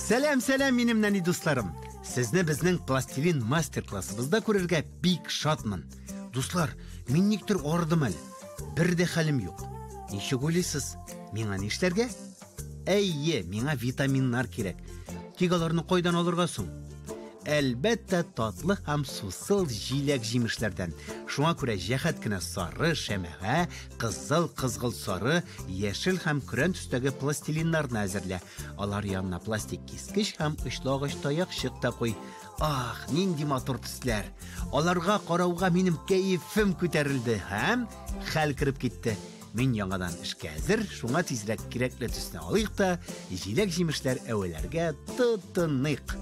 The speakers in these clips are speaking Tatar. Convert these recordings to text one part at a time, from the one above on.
Сәлам, сәлам, минем нәни дусларым. Сезне безнең пластилин мастер-классыбызда күрергә бик шатмын. Дуслар, мин никтер арыдым әле. Бер дә хәлем юк. Ничек уйлыйсыз? Миңа нишләргә? Әйе, миңа витаминнар кирәк. Тик аларны кайдан алырга соң? Әлбәттә, татлы һәм сусыл җиләк-җимешләрдән. Шуңа күрә җәһәт кенә сары, шәмәхә, кызыл, кызгылт сары, яшел һәм көрән төстәге пластилиннарны әзерлә. Алар янына пластик кискеч һәм очлы агач таякчык та куй. Ах, нинди матур төсләр! Аларга карауга минем кәефем күтәрелде һәм хәл кереп китте. Мин яңадан эшкә әзер, шуңа тизрәк кирәкле төсне алыйк та, җиләк-җимешләр әвәләргә тотыныйк.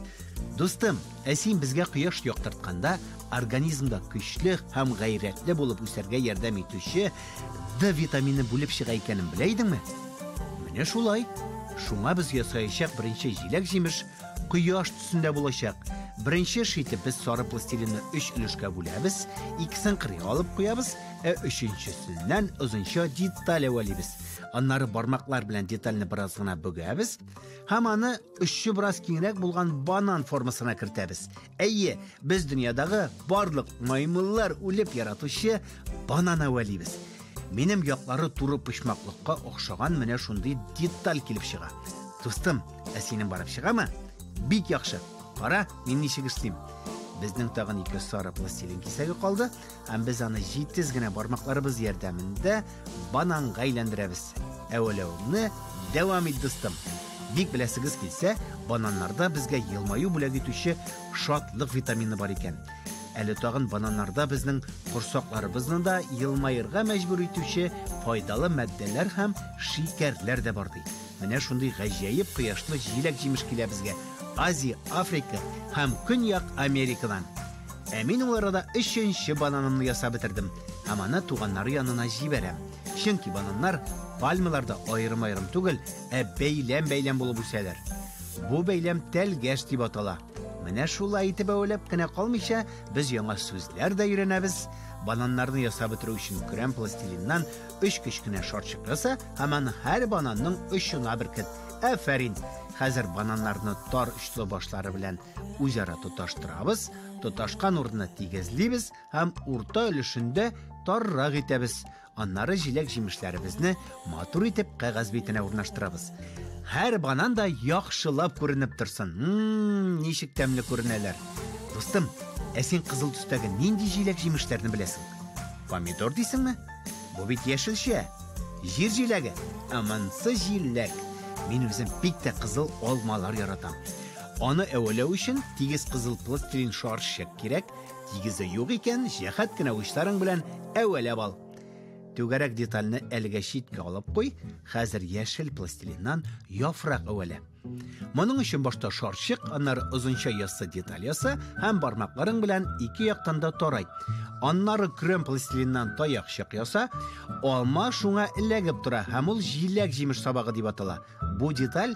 Дустым, ә син безгә кояш яктыртканда организмда көчле һәм гайрәтле булып үсәргә ярдәм итүче Д витамины бүлеп чыга икәнен белә идеңме? Менә шулай. Шуңа без ясаячак беренче җиләк-җимеш кояш төсендә булачак. Беренче эш итеп без сары пластилинны өч өлешкә бүләбез, икесен кырыйга алып куябыз, ә өченчесеннән озынча деталь әвәлибез. Аннары бармаклар белән детальне бераз гына бөгәбез һәм аны очы бераз киңрәк булган банан формасына кертәбез. Әйе, без дөньядагы барлык маймыллар үлеп яратучы банан әвәлибез. Минем яклары туры почмаклыкка охшаган менә шундый деталь килеп чыга. Дустым, ә синең барып чыгамы? Бик яхшы. Кара, мин ничек эшлим. Безнең тагын ике сары пластилин кисәге калды. Һәм без аны җитез генә бармакларыбыз ярдәмендә бананга әйләндерәбез. Әвәләвеңне дәвам ит, дустым. Бик беләсегез килсә, бананнарда безгә елмаю бүләк итүче шатлык витамины бар икән. Әле тагын бананнарда безнең корсакларыбызны да елмаерга мәҗбүр итүче файдалы матдәләр һәм шикәрләр дә бар ди. Менә шундый гаҗәеп кояшлы җиләк-җимеш килә безгә Азия, Африка һәм Көньяк Америкадан. Ә мин ул арада өченче бананымны ясап бетердем һәм аны туганнары янына җибәрәм. Чөнки бананнар пальмаларда аерым-аерым түгел, ә бәйләм-бәйләм булып үсәләр. Бу бәйләм тәлгәш дип атала. Менә шулай итеп әвәләп кенә калмыйча, без яңа сүзләр дә өйрәнәбез. Бананнарны ясап бетерү өчен көрән пластилиннан өч кечкенә шарчык яса һәм аны һәр бананның очына беркет. Афәрин! Хәзер бананнарны тар очлы башлары белән үзара тоташтырабыз, тоташкан урынны тигезлибез һәм урта өлешендә таррак итәбез. Аннары җиләк-җимешләребезне матур итеп кәгазь битенә урнаштырабыз. Һәр банан да яхшылап күренеп торсын. Ммм, ничек тәмле күренәләр. Дустым, ә син кызыл төстәге нинди җиләк-җимешләрне беләсең? Помидор дисеңме? Бу бит яшелчә. Җир җиләге, ә монсы җиләк. Мин үзем бик тә кызыл алмалар яратам. Аны әвәләү өчен тигез кызыл пластилин шарчык кирәк. Тигезе юк икән, җәһәт кенә учларың белән әвәләп ал. Түгәрәк детальне әлегә читкә алып куй. Хәзер яшел пластилиннан яфрак әвәлә. Моның өчен башта шарчык, аннары озынча яссы деталь яса һәм бармакларың белән ике яктан да тарайт. Аннары крем пластилиннан таякчык яса, алма шуңа эләгеп тора һәм ул җиләк-җимеш сабагы дип атала. Бу деталь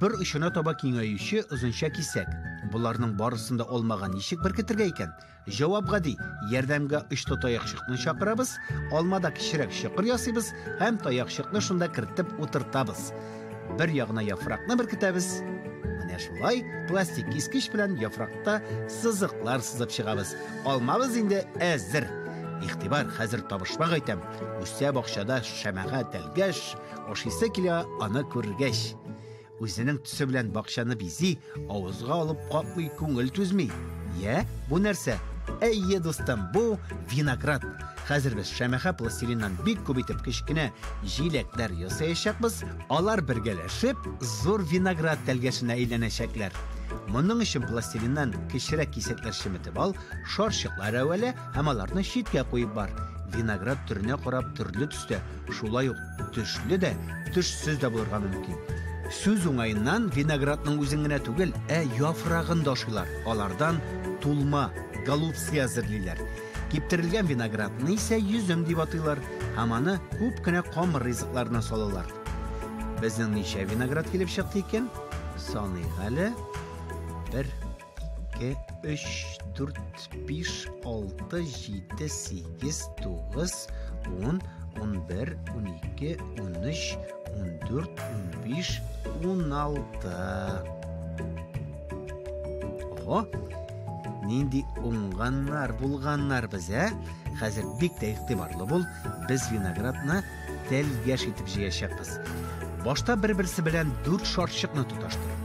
бер очына таба киңәюче озынча кисәк. Боларның барысын да алмага ничек беркетергә икән? Җавап гади. Ярдәмгә очлы таякчыкны чакырабыз, алмада кечерәк чокыр ясыйбыз һәм таякчыкны шунда кертеп утыртабыз. Бер ягына яфракны беркетәбез. Менә шулай пластик кискеч белән яфракта сызыклар сызып чыгабыз. Алмабыз инде әзер. Игътибар, хәзер табышмак әйтәм. Үсә бакчада шәмәхә тәлгәш, Ашыйсы килә аны күргәч. Үзенең төсе белән бакчаны бизи, авызга алып капмый, күңел түзми. Йә, бу нәрсә? Әйе, дустым, бу виноград. Хәзер без шәмәхә пластилиннан бик күп итеп кечкенә җиләкләр ясаячакбыз. Алар бергәләшеп зур виноград тәлгәшенә әйләнәчәкләр. Моның өчен пластилиннан кечерәк кисәкләр чеметеп ал, шарчыклар әвәлә һәм аларны читкә куеп бар. Виноград төренә карап төрле төстә, шулай ук төшле дә, төшсез дә булырга мөмкин. Сүз уңаеннан, виноградның үзен генә түгел, ә яфрагын да ашыйлар. Алардан тулма, голубцы әзерлиләр. Киптерелгән виноградны исә йөзем дип атыйлар һәм аны күп кенә камыр ризыкларына салалар. Безнең ничә виноград килеп чыкты икән? Саныйк әле. Бер, 2, 3, 4, 5, 6, 7, 8, 9, 10, 11, 12, 13, 14, 15, 16. Ого! Нинди уңганнар, булганнар без, ә? Хәзер бик тә игътибарлы бул, без виноградны тәлгәш итеп җыячакбыз. Башта бер-берсе белән 4 шарчыкны тоташтыр.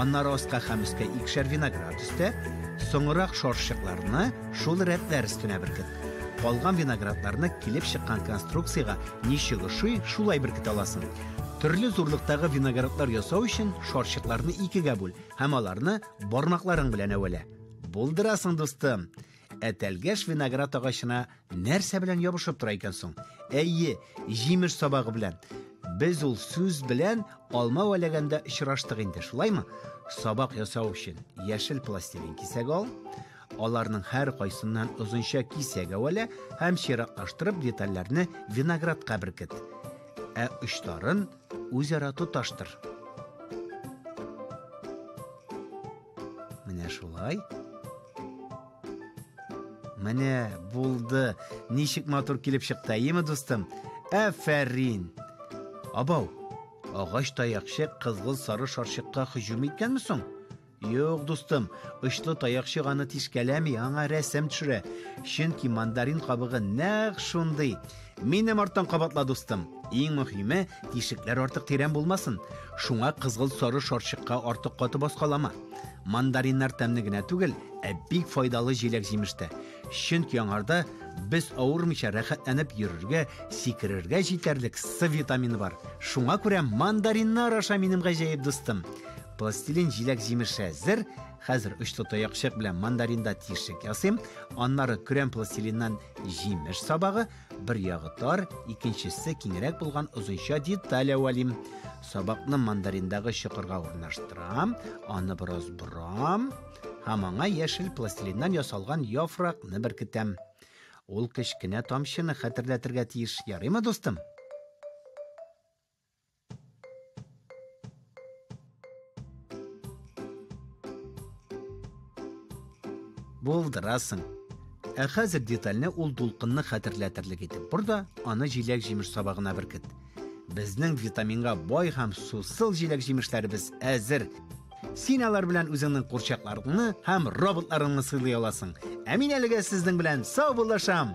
Аннары аска һәм өскә икешәр виноград өстә, соңрак шарчыкларны шул рәтләр өстенә беркет. Калган виноградларны килеп чыккан конструкциягә ничек ошый, шулай беркетә аласың. Төрле зурлыктагы виноградлар ясау өчен шарчыкларны икегә бүл һәм аларны бармакларың белән әвәлә. Булдырасың, дустым. Ә тәлгәш виноград агачына нәрсә белән ябышып тора икән соң? Әйе, җимеш сабагы белән. Без ул сүз белән алма вәләгәндә очраштык инде, шулаймы? Сабак ясау өчен яшел пластилин кисәге ал. Аларның һәр кайсыннан озынча кисәк әвәлә һәм чиратлаштырып детальләрне виноградка беркет. Ә очларын үзара тоташтыр. Менә шулай. Менә булды. Ничек матур килеп чыкты, әйеме, дустым? Афәрин! Абау, агач таякчык кызгыл сары шарчыкка һөҗүм иткәнме соң? Юк, дустым, очлы таякчык аны тишкәләми, аңа рәсем төшерә. Чөнки мандарин кабыгы нәкъ шундый. Минем арттан кабатла, дустым. Иң мөһиме, тишекләр артык тирән булмасын. Шуңа кызгыл сары шарчыкка артык каты баскалама. Мандариннар тәмле генә түгел, ә бик файдалы җиләк-җимеш тә. Чөнки аңарда без авырмыйча рәхәтләнеп йөрергә, сикерергә җитәрлек С витамины бар. Шуңа күрә мандариннар аша, минем гаҗәеп дустым. Пластилин җиләк-җимеше әзер. Хәзер очлы таякчык белән мандаринда тишек ясыйм. Аннары көрән пластилиннан җимеш сабагы, бер ягы тар, икенчесе киңрәк булган озынча деталь әвәлим. Сабакны мандариндагы чокырга урнаштырам, аны бераз борам һәм аңа яшел пластилиннан ясалган яфракны беркетәм. Ул кечкенә тамчыны хәтерләтергә тиеш. Ярыймы, дустым? Булдырасың. Ә хәзер детальне ул дулкынны хәтерләтерлек итеп бор да, аны җиләк-җимеш сабагына беркет. Безнең витаминга бай һәм сусыл җиләк-җимешләребез әзер. Син алар белән үзеңнең курчакларыңны һәм роботларыңны сыйлый аласың. Ә мин әлегә сезнең белән саубуллашам.